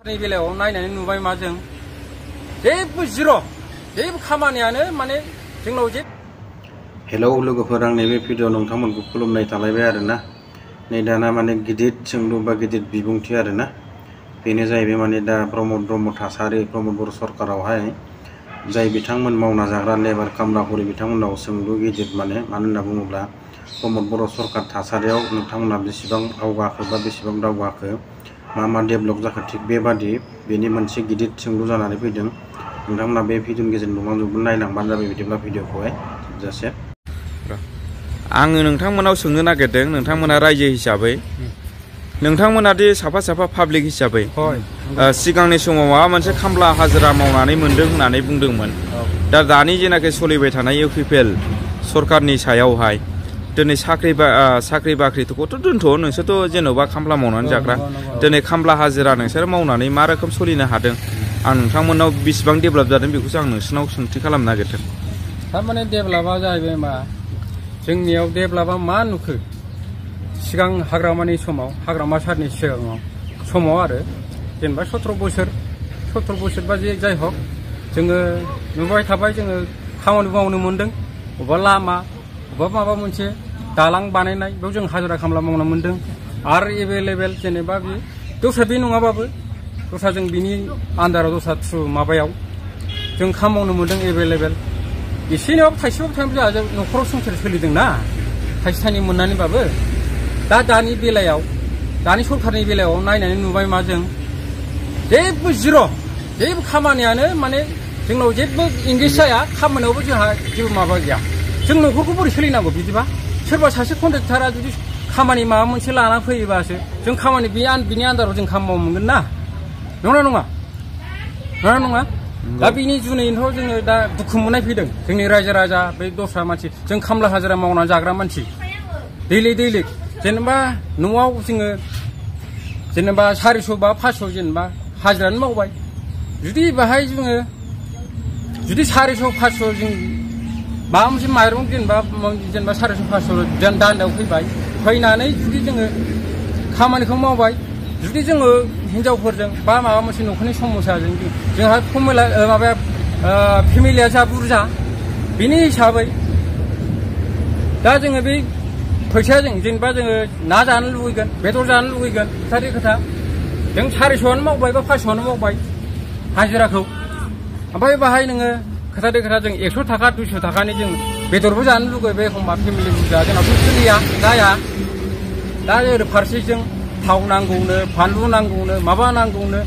बेलायाव नायनानै नुबाय मा जों जेबो जिर' जेबो खामानियानो माने जोंनाव जे हेलौ लोगोफोर आं नैबे भिडिअ नोंथांमोनखौ खुलुमनाय थालायबाय आरोना नै दाना माने गिदिर सोंलु बा गिदिर बिबुंथि आरोना बेनो जाहैबाय माने दा प्रमद ब्रह्म थासारि प्रमद बर' सरकारावहाय जाय बिथांमोन मावना जाग्रा लेबार कामलाफोर बिथांमोनाव सोंलु गिदिर मानो होनना बुङोब्ला प्रमद बर' सरकार थासारियाव नोंथांमोना बेसेबां आवगाखो बा बेसेबां दावगाखो मा डेभेलप जाखो थिग बेबादि बेनि मोनसे गिदिर सोंलु जानानै फैदों नोंथांमोना बे भिडिअनि गेजेरजों नुलांजोबगोन नायलांबानो जाबाय बिदिब्ला भिडिअखौहाय जोबजासे आङो नोंथांमोनाव सोंनो नागिरदों नोंथांमोना रायजो हिसाबै नोंथांमोना दि साफा साफा पाब्लिक हिसाबै सिगांनि समाव माबा मोनसे खामला हाजिरा मावनानै मोनदों होननानै बुंदोंमोन दा दानि जेनाखि सोलिबाय थानाय इउपिपिएल सरकारनि सायावहाय दिनै साख्रि बाख्रिखौथ' दोनथ' नोंसोरथ' जेन'बा खामला मावनानै जाग्रा दिनै खामला हाजिरा नोंसोर मावनानै मा रोखोम सोलिनो हादों आं नोंथांमोनाव बेसेबां डेभेलप जादों बेखौसो आं नोंसोरनाव सोंथि खालामनो नागिरदों थारमाने डेभेलपा जाहैबाय मा जोंनियाव डेभेलपा मा नुखो सिगां हाग्रामानि समाव हाग्रामा सारनि सिगाङाव समाव आरो जेनेबा 17 बोसोर बा जाय हक जोङो नुबाय थाबाय जोङो खामानि मावनो मोनदों अबेबा लामा अबेबा माबा मोनसे दालां बानायनाय बेयाव जों हाजिरा खामला मावनो मोनदों आरो एभेलेबेल जेनेबा बे दस्रा बे नङाबाबो दस्रा जों बिनि आन्दाराव दस्रा थ्रु माबायाव जों खामानि मावनो मोनदों एभेलेबेल एसेबाबो थाइसेबाबो जोंहा न'खराव संसार सोलिदों ना थाइसे थाइनै मोननानैबाबो दा दानि बेलायाव दानि सरकारनि बेलायाव नायनानै नुबाय मा जों जेबो जिर' जेबो खामानियानो माने जोंनाव जेबो इंगेज जाया खामानियावबो जोंहा जेबो माबा गैया जों न'खरखौ बोरै सोलिनांगौ बिदिबा सोरबा सासे कन्ट्रेक्टारा जुदि खामानि माबा मोनसे लाना फैयोबासो जों खामानि बिनि आन्दाराव जों खामानि मावनो मोनगोन ना नङा दा बिनि जुनैनोथ' जोङो दा दुखु मोननाय फैदों जोंनि रायजो राजा बे दस्रा मानसि जों खामला हाजिरा मावनानै जाग्रा मानसि दैलिक जेनेबा न'आव जोङो जेनेबा 400 बा 500 जेनेबा हाजिरानो मावबाय जुदि बाहाय जोङो जुदि 400 500 जों माबा मोनसे माइरं जेनेबा 400 500 दान्दायाव फैनानै जुदि जोङो खामानिखौ मावबाय जुदि जोङो हिनजावफोरजों बा माबा मोनसे न'खरनि समस्याजों जोंहा माबाया फेमिलिया जा बुरजा बिनि हिसाबै दा जोङो बे फैसाजों जेनेबा जोङो ना जानो लुगैगोन बेदर जानो लुगैगोन खोथा जों 400आनो मावबाय बा 500आनो मावबाय हाजिराखौ ओमफ्राय बाहाय नोङो खोथा जों 100 थाखा 200 थाखानि जों बेदरबो जानो लुगैबाय एखमबा फेमिलि बुरजा जोंनावथ' सोलिया जाया दा ओरै फारसेजों थाव नांगौनो फानलु नांगौनो माबा नांगौनो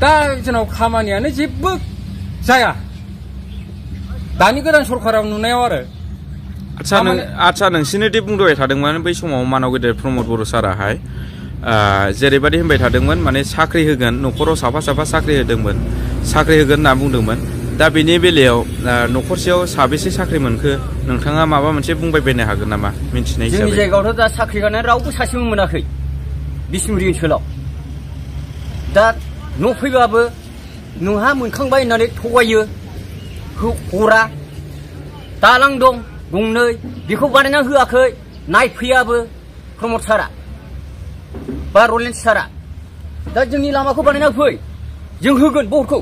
दा जोंनाव खामानियानो जेबो जाया दानि गोदान सरकाराव नुनायाव आरो आच्छा नोंसिनिदि बुंबाय थादोंमोन बै समाव मानाव गेदेर प्रमद बर' साराहाय जेरैबायदि होनबाय थादोंमोन माने साख्रि होगोन न'खराव साफा साख्रि होदोंमोन साख्रि होगोन होनना बुंदोंमोन दा बेनि बेलायाव न'खरसेयाव साबेसे साख्रि मोनखो नोंथाङा माबा मोनसे बुंबाय बायनो हागोन नामा मिन्थिनाय हिसाबै जोंनि जायगायावथ' दा साख्रि गारनाय रावबो सासेबो मोनाखै बिसमुरि ओनसोलाव दा न' फैबाबो नोंहा मोनखांबाय होननानै थगायो हरा दालां दं गंनै बेखौ बानायना होआखै नायफैयाबो प्रमद सारा बा रलेन्स सारा दा जोंनि लामाखौ बानायना फै जों होगोन भटखौ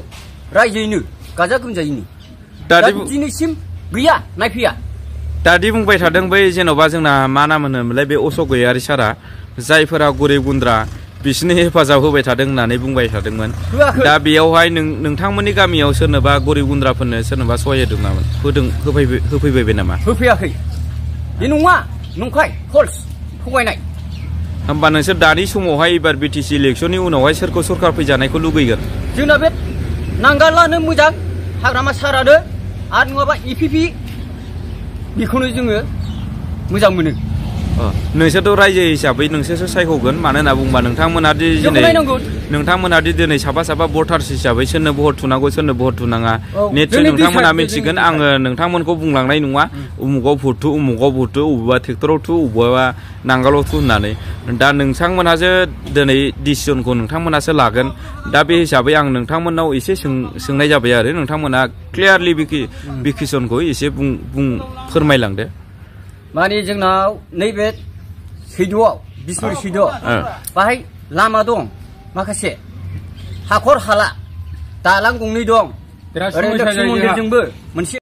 रायजोयैनो गाजा गोमजायैनो दा दिनैसिम गैया नायफैया दादि बुंबाय थादों बै जेन'बा जोंना मा नाम होनोमोनलाय बे अशक गयारि सारा जायफोरा गरिब गुन्द्रा बिसोरनि हेफाजाब होबाय थादों होननानै बुंबाय थादोंमोन दा बेयावहाय नोंथांमोननि गामियाव सोरनोबा गरिब गुन्द्राफोरनो सोरनोबा सहाय होदों नामा होफैबाय नामा होफैयाखै बे नङा नंखाय फल्स थगायनाय होमबा नोंसोर दानि समावहाय एबार बिटिसि इलेक्सननि उनावहाय सोरखौ सरकार फैजानायखौ लुगैगोन जोंना बे नांगालानो मोजां हाग्रामा सारानो आरो नङाबा इपिपि बेखौनो जोङो मोजां मोनो नोंसोरथ' रायजो हिसाबै नोंसोरसो सायख'गोन मानो होनना बुंबा नोंथांमोना दिनै साफा भटार्स हिसाबै सोरनो भट थुनांगौ सोरनो भट थुनाङा निश्चय नोंथांमोना मिथिगोन आङो नोंथांमोनखौ बुंलांनाय नङा उमुगाव भट थु अबेबा ट्रेक्टराव थु अबेबा नांगालाव थु होननानै दा नोंथांमोनासो दिनै डिसिजनखौ नोंथांमोनासो लागोन दा बे हिसाबै आं नोंथांमोनाव एसे सोंनाय जाबाय आरो नोंथांमोना क्लियारलि बिकिसनखौ एसे फोरमायलांदो माने जोंनाव नैबे सैद'आव बिसमुरि सैद'आव बाहाय लामा दं माखासे हाखर हाला दालां गंनै दं बिराद ओरै समस्या लोक्षि जायो जोंहा। मन्दिरजोंबो मोनसे